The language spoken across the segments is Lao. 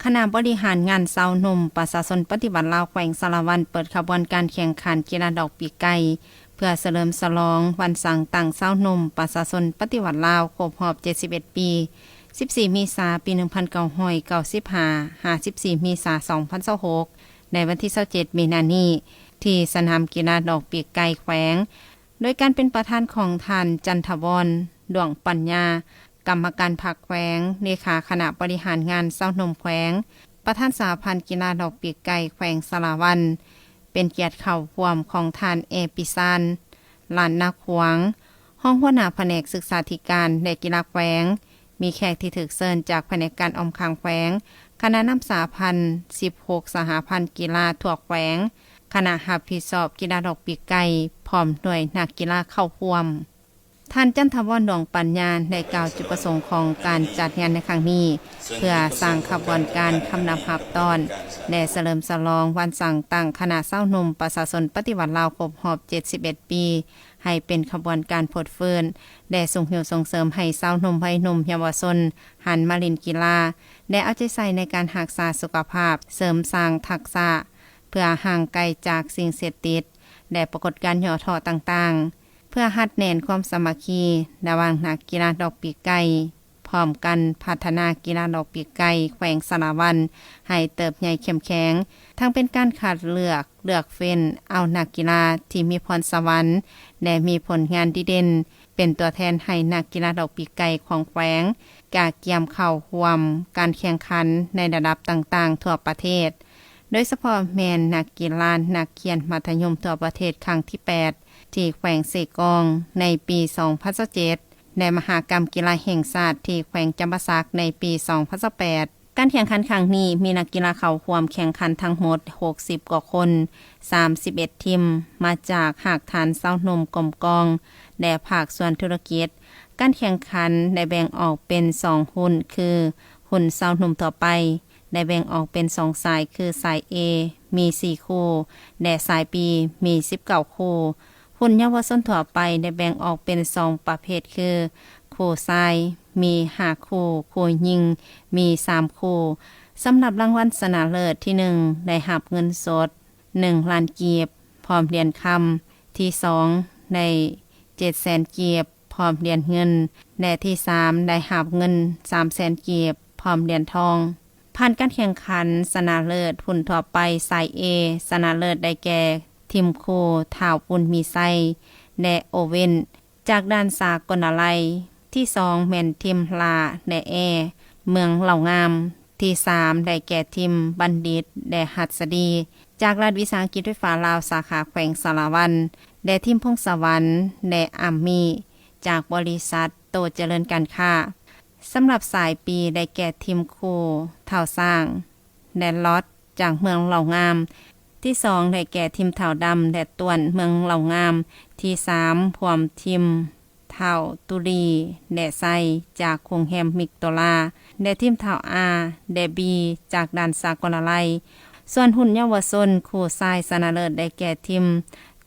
ຄະນະບໍລິຫານງານຊາວໜຸ່ມປະຊາຊົນປະຕິວັດລາວແຂວງສາລະວັນ ເປີດຂະບວນການແຂ່ງຂັນກິລາດອກປີກໄກ່ ເພື່ອສະເຫຼີມສະຫຼອງວັນສ້າງຕັ້ງຊາວໜຸ່ມປະຊາຊົນປະຕິວັດລາວຄົບຮອບເຈັດສິບເອັດປີ ສິບສີ່ ເມສາ ປີໜຶ່ງພັນເກົ້າຮ້ອຍເກົ້າສິບຫ້າ ຫາ ສິບສີ່ ເມສາ ສອງພັນຊາວຫົກ ໃນວັນທີຊາວເຈັດ ມີນານີ້ ທີ່ສະໜາມກິລາດອກປີກໄກ່ແຂວງ ໂດຍການເປັນປະທານຂອງທ່ານ ຈັນທະວອນ ດວງປັນຍາ ກຳມະການພັກແຂວງ, ເລຂາຄະນະບໍລິຫານງານຊາວໜຸ່ມແຂວງ, ປະທານສະຫະພັນກິລາດອກປີກໄກ່ແຂວງສາລະວັນ, ເປັນກຽດເຂົ້າຮ່ວມຂອງທ່ານ ແອ ປີຊານ ລ້ານນາຂວາງ ຮອງຫົວໜ້າພະແນກສຶກສາທິການ ແລະ ກິລາແຂວງ, ມີແຂກທີ່ຖືກເຊີນຈາກພະແນກການອ້ອມຂ້າງແຂວງ, ຄະນະນຳສະຫະພັນ ສິບຫົກ ສະຫະພັນກິລາທົ່ວແຂວງ, ຄະນະຮັບຜິດຊອບກິລາດອກປີກໄກ່ ພ້ອມດ້ວຍນັກກິລາເຂົ້າຮ່ວມ. ທ່ານ ຈັນທະວອນ ດວງປັນຍາ ໄດ້ກ່າວຈຸດປະສົງຂອງການຈັດງານໃນຄັ້ງນີ້ ເພື່ອສ້າງຂະບວນການຄຳນັບຮັບຕ້ອນ ແລະ ສະເຫຼີມສະຫຼອງວັນສ້າງຕັ້ງຄະນະຊາວໜຸ່ມປະຊາຊົນປະຕິວັດລາວຄົບຮອບເຈັດສິບເອັດປີ ໃຫ້ເປັນຂະບວນການຟົດຟື້ນ ແລະ ຊຸກຍູ້ສົ່ງເສີມໃຫ້ຊາວໜຸ່ມໄວໜຸ່ມເຍົາວະຊົນຫັນມາຫຼິ້ນກິລາ ແລະ ເອົາໃຈໃສ່ໃນການຮັກສາສຸຂະພາບ, ເສີມສ້າງທັກສະ ເພື່ອຫ່າງໄກຈາກສິ່ງເສບຕິດ ແລະ ປາກົດການຫຍໍ້ທໍ້ຕ່າງໆ, ເພື່ອຮັດແໜ້ນຄວາມສາມັກຄີລະຫວ່າງນັກກິລາດອກປີກໄກ່, ພ້ອມກັນພັດທະນາກິລາດອກປີກໄກ່ແຂວງສາລະວັນໃຫ້ເຕີບໃຫຍ່ເຂັ້ມແຂງ, ທັງເປັນການຄັດເລືອກ, ເລືອກເຟ້ນເອົານັກກິລາທີ່ມີພອນສະຫວັນ ແລະ ມີຜົນງານດີເດັ່ນ ເປັນຕົວແທນໃຫ້ນັກກິລາດອກປີກໄກ່ຂອງແຂວງ ກະກຽມເຂົ້າຮ່ວມການແຂ່ງຂັນໃນລະດັບຕ່າງໆທົ່ວປະເທດ, ໂດຍສະເພາະແມ່ນນັກກິລານັກຮຽນມັດທະຍົມທົ່ວປະເທດຄັ້ງທີແປດ ທີ່ແຂວງເຊກອງໃນປີສອງພັນຊາວເຈັດ ແລະ ມະຫະກຳກິລາແຫ່ງຊາດທີ່ແຂວງຈຳປາສັກໃນປີສອງພັນຊາວແປດ. ການແຂ່ງຂັນຄັ້ງນີ້ມີນັກກິລາເຂົ້າຮ່ວມແຂ່ງຂັນທັງໝົດຫົກສິບກວ່າຄົນ, ສາມສິບເອັດທີມ ມາຈາກຮາກຖານຊາວໜຸ່ມກົມກອງ ແລະ ພາກສ່ວນທຸລະກິດ. ການແຂ່ງຂັນໄດ້ແບ່ງອອກເປັນສອງຮຸ່ນ ຄື ຮຸ່ນຊາວໜຸ່ມທົ່ວໄປ ໄດ້ແບ່ງອອກເປັນສອງສາຍ ຄື ສາຍ A ມີສີ່ຄູ່ ແລະ ສາຍ B ມີສິບເກົ້າຄູ່. ຮຸ່ນເຍົາວະຊົນທົ່ວໄປໄດ້ແບ່ງອອກເປັນສອງປະເພດ ຄື ຄູ່ຊາຍມີຫ້າຄູ່, ຄູ່ຍິງມີສາມຄູ່. ສຳລັບລາງວັນຊະນະເລີດທີໜຶ່ງ ໄດ້ຮັບເງິນສົດໜຶ່ງລ້ານກີບ ພ້ອມຫຼຽນຄຳ, ທີສອງໄດ້ເຈັດແສນກີບ ພ້ອມຫຼຽນເງິນ ແລະ ທີສາມໄດ້ຮັບເງິນສາມແສນກີບ ພ້ອມຫຼຽນທອງ. ຜ່ານການແຂ່ງຂັນຊະນະເລີດຮຸ່ນທົ່ວໄປສາຍ A, ຊະນະເລີດໄດ້ແກ່ທີມຄູທ້າວບຸນມີໄຊ ແລະ ໂອເວັນ ຈາກດ່ານສາກົນນາໄລ, ທີສອງແມ່ນທີມຫຼ້າ ແລະ ແອ ເມືອງເຫຼົ່າງາມ, ທີສາມໄດ້ແກ່ທີມບັນດິດ ແລະ ຫັດສະດີ ຈາກລັດວິສາຫະກິດໄຟຟ້າລາວ ສາຂາແຂວງສາລະວັນ ແລະ ທີມພົງສະຫວັນ ແລະ ອາມມີ ຈາກບໍລິສັດໂຕຈະເລີນການຄ້າ. ສຳລັບສາຍ B ໄດ້ແກ່ທີມຄູທ້າວຊ້າງ ແລະ ລັອດ ຈາກເມືອງເຫຼົ່າງາມ, ທີສອງໄດ້ແກ່ທີມທ້າວດຳ ແລະ ຕ້ວນ ເມືອງເຫຼົ່າງາມ, ທີສາມພວມທີມທ້າວຕຸລີ ແລະ ໄຊ ຈາກໂຮງແຮມວິກໂຕລາ ແລະ ທີມທ້າວອາ ແລະ ບີ ຈາກດ່ານສາກົນນາໄລ. ສ່ວນຮຸ່ນເຍົາວະຊົນຄູ່ຊາຍຊະນະເລີດໄດ້ແກ່ທີມ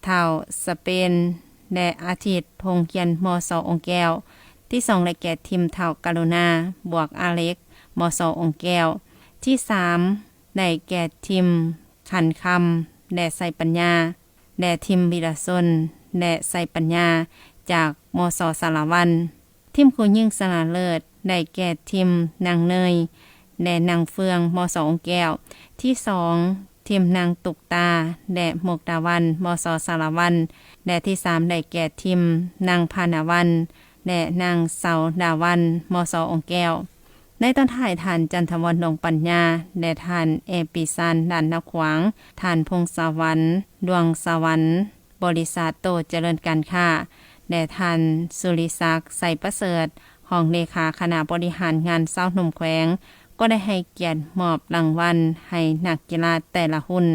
ທ້າວສະເປນ ແລະ ອາທິດ ໂຮງຮຽນ ມສ ອົງແກ້ວ, ທີສອງໄດ້ແກ່ທີມທ້າວກະລຸນາ ບວກ ອາເລັກ ມສ ອົງແກ້ວ, ທີສາມໄດ້ແກ່ທີມຂັນຄຳ ແລະ ໄຊປັນຍາ ແລະ ທີມວິລະຊົນ ແລະ ໄຊປັນຍາ ຈາກ ມສ ສາລະວັນ. ທີມຄູ່ຍິງຊະນະເລີດໄດ້ແກ່ທີມນາງເນີຍ ແລະ ນາງເຟືອງ ມສ ອົງແກ້ວ, ທີສອງທີມນາງຕຸກຕາ ແລະ ມຸກດາວັນ ມສ ສາລະວັນ ແລະ ທີສາມໄດ້ແກ່ທີມນາງພານາວັນ ແລະ ນາງເສົາດາວັນ ມສ ອົງແກ້ວ. ໃນຕອນທ້າຍ ທ່ານ ຈັນທະວອນ ດວງປັນຍາ ແລະ ທ່ານ ແອ ປີຊານ ລ້ານນາຂວາງ, ທ່ານ ພົງສະຫວັນ ດວງສະຫວັນ ບໍລິສັດໂຕຈະເລີນການຄ້າ ແລະ ທ່ານ ສຸລິສັກ ໄຊປະເສີດ ຮອງເລຂາຄະນະບໍລິຫານງານຊາວໜຸ່ມແຂວງ ກໍໄດ້ໃຫ້ກຽດມອບລາງວັນໃຫ້ນັກກິລາແຕ່ລະຮຸ່ນ.